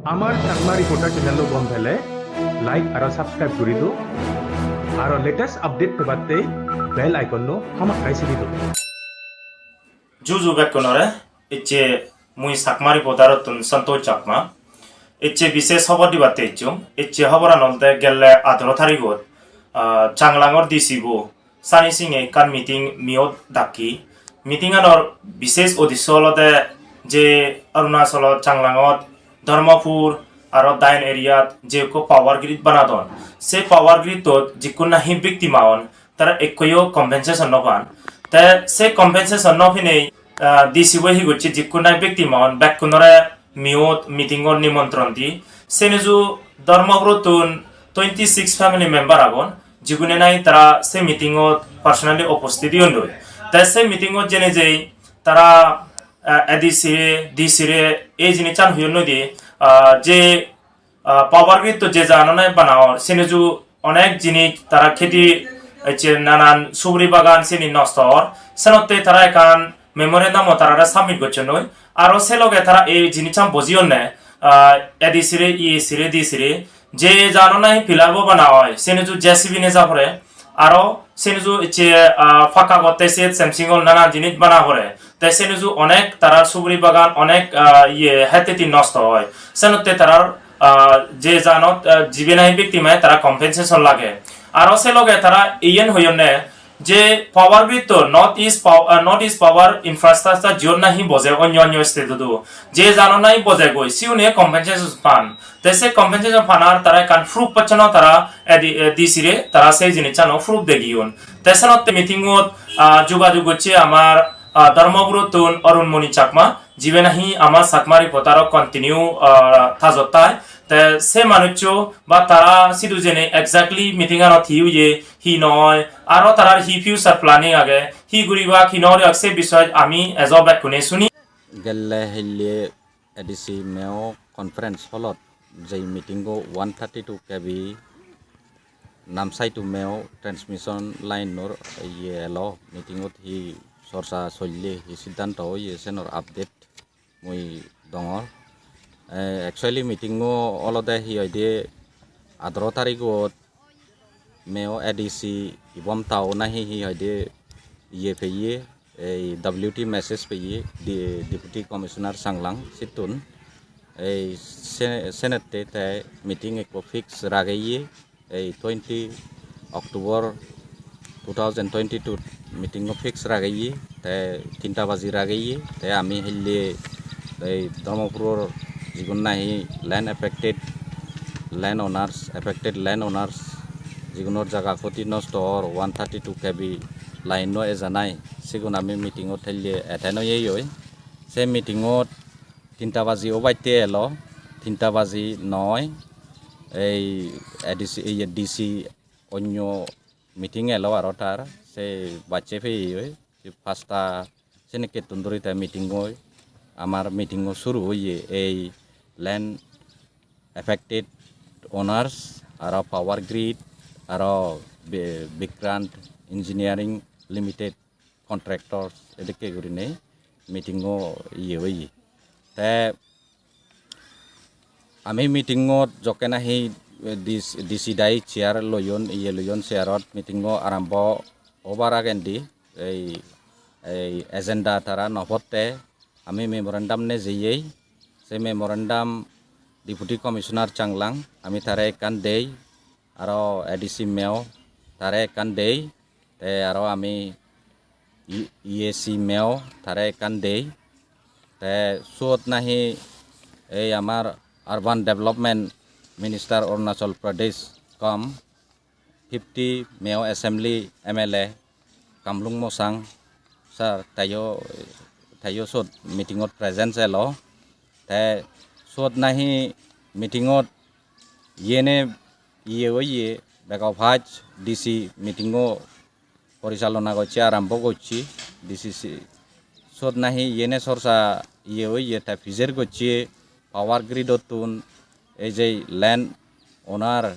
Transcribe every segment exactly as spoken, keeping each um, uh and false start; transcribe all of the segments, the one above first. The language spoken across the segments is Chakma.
Amar Chakma Reporter channel-o gom pele like aro subscribe guri do. Aro latest update pebatte bell icon-o hamakkai sibi do. Juju bekkunore, ecche mui Chakma Reporter-ottun Santosh Chakma. Ecche bises hobor dibatte ecchung. Ecche hoboran olode gelle adoro tarigot, ah, Changlangor D C bo Sani Singhe ekkan meeting Miyot dakke. Meeting-anor bises uddesho olode je Arunachalot Changlangot Dharmapur aro Dayan area-t je ekko power grid banadon, se power grid-ot jikkun nahi victim agon, tara ekkoyo compensation no pan. Te se compensation no pinei, ah, D C bo hi gocche, jikkun nahi victim agon bekkunore Miyot meeting-or nimontron di. Seneju Dharmapurottun twenty six family member agon, jigune nahi tara se meeting-ot personally uposthit oyondoi. Te se meeting-ot jene jei tara, ah, A D C re, D C re ei jinissan hoyonnoi di, ah, je, ah, power grid-to je jagano nahi bana or, seneju onek jinis tara kheti, ecche nanan suguri bagan sini nosto or. Senotte tara ekkan memorandum-o tarare submit gocchonnoi. Aro se loge tara ei jinissan bojiyonne, ah, A D C re, E A C re, D C re, je jagano nahi pillar bo bana oi, seneju J C B neja pore, aro seneju ecche, ah, pakka gotte siyot fencing-or nanan jinis bana pore. Te seneju onek tarar suguri bagan, onek, ah, iye, het heti nosto oi. Senotte tarar, ah, je jaganot, ah, jibe nahi victim oi, tara compensation lage. Aro se loge tara iyen hoyonne, je power grid-to North East Pow-, ah, North East Power Infrastructure jiyot nahi boje onyo onyo state-odo, je jagano nahi bojegoi, siune compensation pan. Te se compensation panar tara ekkan proof pacchono tara, eh, di-, eh, D C re, tara se jinissano proof degiyon. Te senotte meeting-ot, ah, jogajog gocche amar, ah, Dharmapurottun Arun Moni Chakma, jibe nahi amar Chakma Reporter-o continue, ah, tajot tai. Te se manuccho ba tara sidu jene exactly meeting-anot hi oye, hi noi, aro tarar hi future planning age, hi guribak, hi no guribak, se bisoyot ami ejo bekkune suni. Gelle hille A D C Meo Conference Hall-ot jei meeting-o one thirty-two K V Namsai to Meo transmission line-or iye elo, meeting-ot hi chorcha solle, hi siddhanto oye, senor update mui dongor. Eh, actually meeting-o olode hi hoide adaro tarigot Meo A D C ibom tao nahi hi hoide iye peye, ei W T message peye, di-, Deputy Commissioner Changlang sittun. Ei se-, senette te meeting ekko fix rageye, ei twenty October two thousand twenty-two meeting-o fix rageye, te tinta baji rageye, te ami hille ei Dharmapuror jigun nahi land affected, land owners, affected land owners, jigunor jaga khoti nosto or, one thirty-two K V line-o eja nai, sigun ami meeting-ot hille attend oyeyoi. Se meeting-ot tinta baji obatte elo, tinta baji noi, ei A D C, ei D C onyo meeting elo aro tar, se bacche peyeyoi, se pasta senikkettun duri te meeting oi, amar meeting o suru oye ei land affected owners, aro Power Grid, aro Bi-, Vikrant Engineering Limited contractors, edokke gurinei meeting o iye oye. Te ami meeting ot jokke nahi D C, D C dai chair loyon, iye loyon, chair ot meeting o arambo obar agendi ei, ei agenda tara no potte ami memorandum nejeyei. Se memorandum Deputy Commissioner Changlang, ami tare ekkan dei, aro A D C Meo tare ekkan dei, te aro ami E-, E A C Meo tare ekkan dei. Te suot nahi ei amar Urban Development Minister Arunachal Pradesh cum fifty Meo Assembly M L A Kamlung Mosang sir, teyo, teyo suot meeting ot presence elo. Te suot nahi meeting ot yene iye oye, bego pach D C meeting o porichalona gocche, arambo gocche D C C. Sot nahi yene sorsa iye oye, te pijer gocche Power Grid-ottun, ei je land owner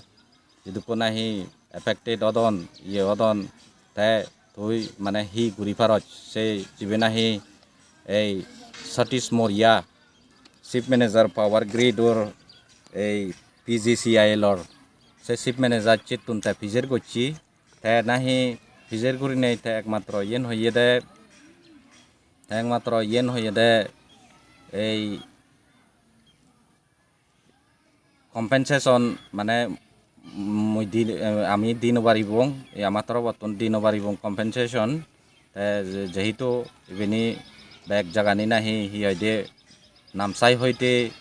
jidukko nahi affected odon, iye odon, te tui mane hi guri paroj, se jibe nahi ei Satish Maurya, Chief Manager Power Grid-or ei P G C I L-or se chief manager-ttun te pijer gocche. Te nahi pijer gurinei te ekmatro iyen hoyede, te ekmatro iyen hoyede ei compensation mane mui di, eh, ami di no paribong, ei ama torobottun di no paribong compensation. Te je-, jehetu ibeni bek jagani nahi hi hoide Namsai hoite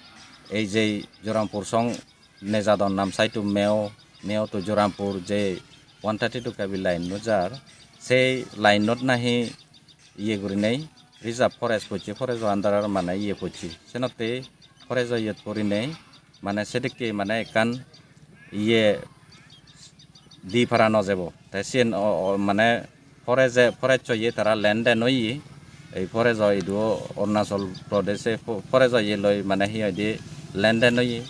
ei je Jorampur song nejadon Namsai to Meo, Meo to Jorampur je one thirty-two K V line-o jar, sei line-ot nahi iye gurinei reserve forest pocche, forest-o under-or mane iye pocche. Senotte forest-o iyot porinei mane sedekke mane ekkan iye di para no jebo. Te siyen o, o, mane forest-e, forest-o iye tara land den oye. Ei forest-o idu Arunachal Pradesh-e fo-, forest-o iye loi mane hi hoide land den oye.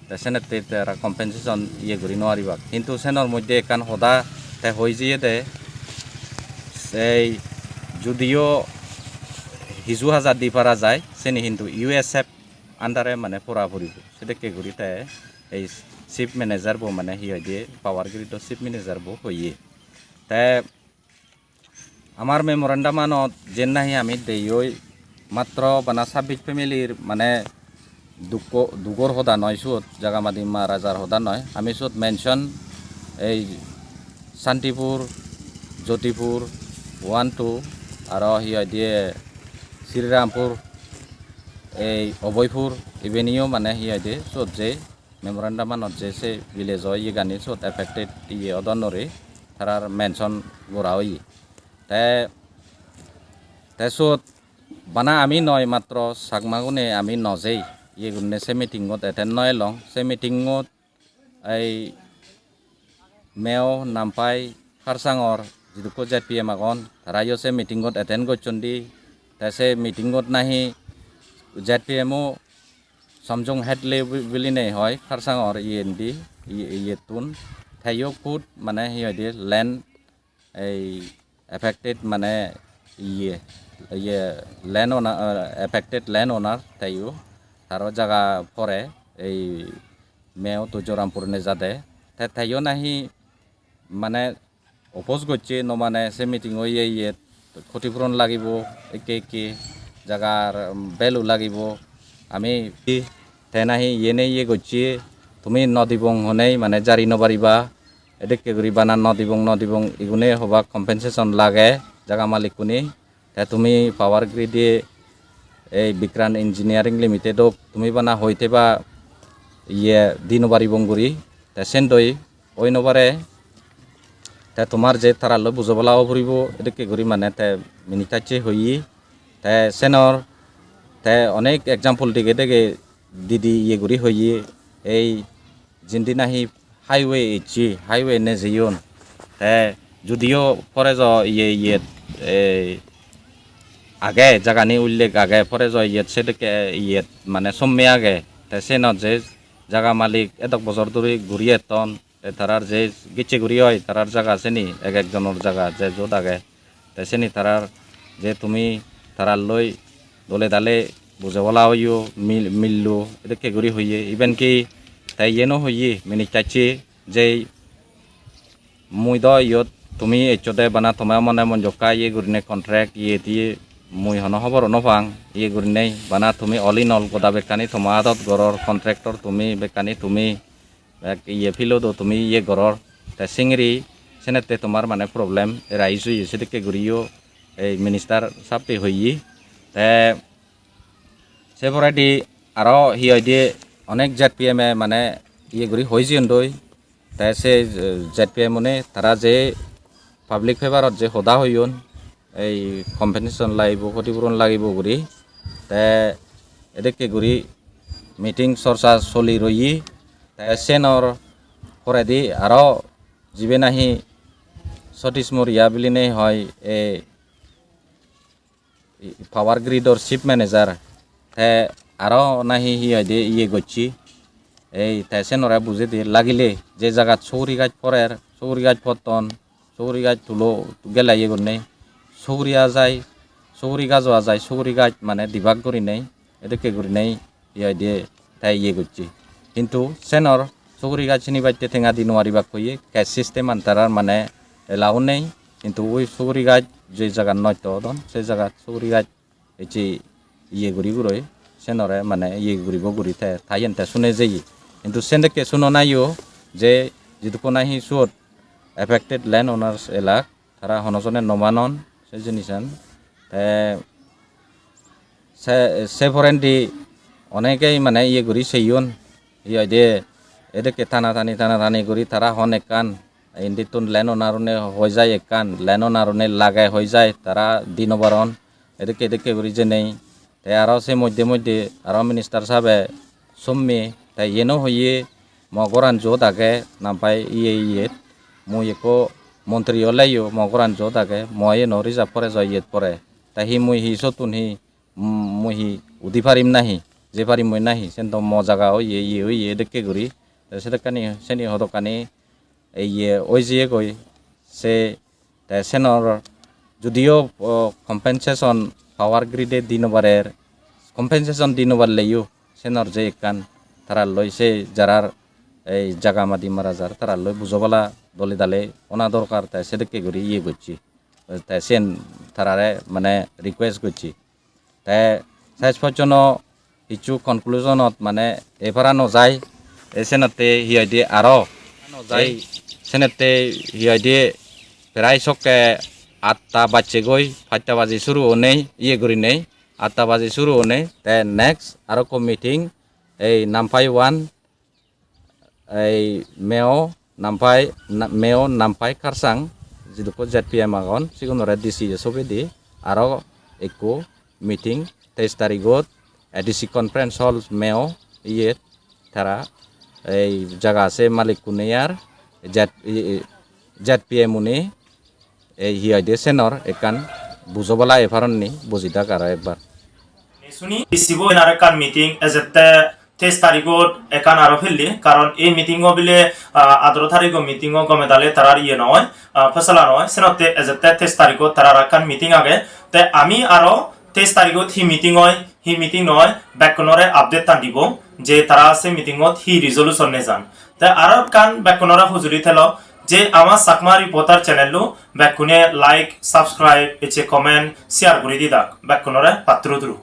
Te senette tara compensation iye guri no paribak. Hintu senor moddhe ekkan hoda te hoi jiyede, sei judiyo hiju hajar di para jai, seni hintu U S F under-e mane pora poribo. Sedekke guri te ei chief manager bo mane hi hoide power grid-o chief manager bo hoye. Te amar memorandum-anot jen nahi ami deyoi matro bana sabbis family-r mane dukko, dugor hoda noi siyot, jaga madi mara jar hoda noi. Ami siyot mention ei Shantipur, Jyotipur, one, two, aro hi hoide Srirampur, ei Abhoypur, ibeniyo mane hi hoide siyot je memorandum-anot je se village-o iyegani siyot affected iye odonnore tarar mention gora oye. Te, te siyot bana ami noi, matro Chakmagune ami no jei. Iye gurinei se meeting-ot attend no elong. Se meeting-ot ei Meo, Nampai, Kharsangor jidukko Z P M agon, tarayo se meeting-ot attend gocchondi. Te se meeting-ot nahi Z P M-o Somjong Hadley bi-, bilinei hoi, Kharsangor iyendi, iye-, iyettun. Teyo khud mane hi hoide land ei affected mane iye, iye land owner, eh, affected land owner teyo, taro jaga pore ei Meo to Jorampur nejade. Te teyo nahi mane oppose gocche, no mane se meeting-o iye, iye khotipuron lagibo, ekke ekke jagar value lagibo. Ami te nahi iyene iye gocche, tumi no dibong honei mane jari no pariba. Edekke guri bana no dibong, no dibong, igune hobak compensation lage jaga malikkune. Te tumi Power Grid-e ei Bikran Engineering Limited ok, tumi bana hoi theba iye di no paribong guri. Te sendoi oi no pare. Te tomar je taralloi bujobala o puribo, edekke guri mane te minister-e hoye. Te senor te onek example dege dege didi iye guri hoye. Ei jindi nahi highway ecche, highway nejeyon. Te judiyo forest-o iye, iyet, ei, age, jagani ullek age, forest-o iyet sedokke iyet mane somme age. Te senot je jaga malik edok bojor dhuri guri etton, te tarar je gecche guri oi, tarar jaga seni ek ekjonor jaga je jot age. Te seni tarar je tumi taralloi dole dale bujebala oiyo, mil-, millo, edokke guri hoye. Iben ki te iyeno hoye, minister-e, je mui do iyot tumi ecchode bana toma mone monjokka iye gurine contract iye tiye mui hono hoboro no pang, iye gurinei bana tumi all in all goda bekkani toma adot goror, contractor tumi, bekkani tumi ek iye field-o tumi iye goror. Te singiri senette tomar mane problem arise oye, sedokke guriyo ei minister sabbe hoye. Te se poredi aro hi hoide onek Z P M-e mane iye guri hoi jeyondoi. Te se, eh, Z P M-une tara je public paper-ot je hoda hoyon, ei compensation lagibo, khotipuron lagibo guri. Te edokke guri meeting chorcha soli roye. Te senor poredi aro jibe nahi Satish Maurya bilinei hoi, ei Power Grid-or chief manager, te aro nahi hi hoide iye gocche. Ei te senore bujedi lagile je jagat suguri gaj porer, suguri gaj potton, suguri gaj tulo gele iye gurinei, suguri ajai, suguri gajo ajai, suguri gaj mane dibak gurinei, edokke gurinei hi hoide te iye gocche. Hintu senor suguri gaj sinibatte tenga di nuaribak hoye, cash system an tarar mane allow nei. Hintu ui suguri gaj je jagat nosto odon, se jagat suguri gaj ecche iye guri guroi senore mane iye guribo guri te tayen te sune jeye. Hintu sendekke suno nayo je jidukkun nahi suot affected land owners elak, tara hono jone no manon se jinisan. Te se, se porendi onegei mane iye guri seyon, hi hoide, edekke tana tani, tana tani guri tara hon ekkan, indittun land owner-une hoi jai ekkan, land owner-une lage hoi jai, tara di no paron, edekke edekke guri jenei. Te aro se moddhe moddhe aro minister sabe somme, te iyeno hoye, mo goran jot age, Nampai iye iyet, mui ekko montri oleyo mo goran jot age, mo iyeno reserve forest o iyet pore. Te hi mui hi sottun hi, mm, mui hi udi parim nahi, je parim mui nahi, sen do mo jaga oye, iye oye edekke guri. Te sedekkani, seni hodokkani iye oi jeyegoi, se te senor judiyo, o, compensation power grid-e di no parer, compensation di no parleyo senor je ekkan taralloi se jarar ei jaga madi mara jar taralloi bujo bala dole dale ona dorkar, te sedekke guri iye gocche, te sen tarare mane request gocche. Te ses pojjonto hissu conclusion-ot mane e para no jai, e senotte hi hoide aro ei senotte hi hoide prai sokke atta bajjegoi, pasta baji suru onei, iye gurinei, atta baji suru onei, te next aro ekko meeting ei Nampai one, ei Meo Nampai, na-, Meo Nampai Karsang, jidukko Z P M agon, sigunore D C e sobi di, aro ekko meeting teis tarigot A D C conference hall Meo iyet tara ei jaga se malikkune ar Z, Z P M une ei hi hoide senor ekkan bujo bala e paronni buji dak aro ekbar. Suni, isibo aro ekkan meeting ejette teis tarigot ekkan aro pelle, karon ei meeting o bile, ah, adoro tarigo meeting o gome dale tarar iye noi, ah, fosala noi, senotte ejette teis tarigot tarar ekkan meeting age. Te ami aro teis tarigot hi meeting oi, hi meeting noi, bekkunore update tan dibo je tara se meeting ot hi resolution nejan. Te aro ekkan bekkunore hujuli thelo je ama Chakma Reporter channel lo bekkune like, subscribe, ecche comment, share guri didak, bekkunore patturu turu.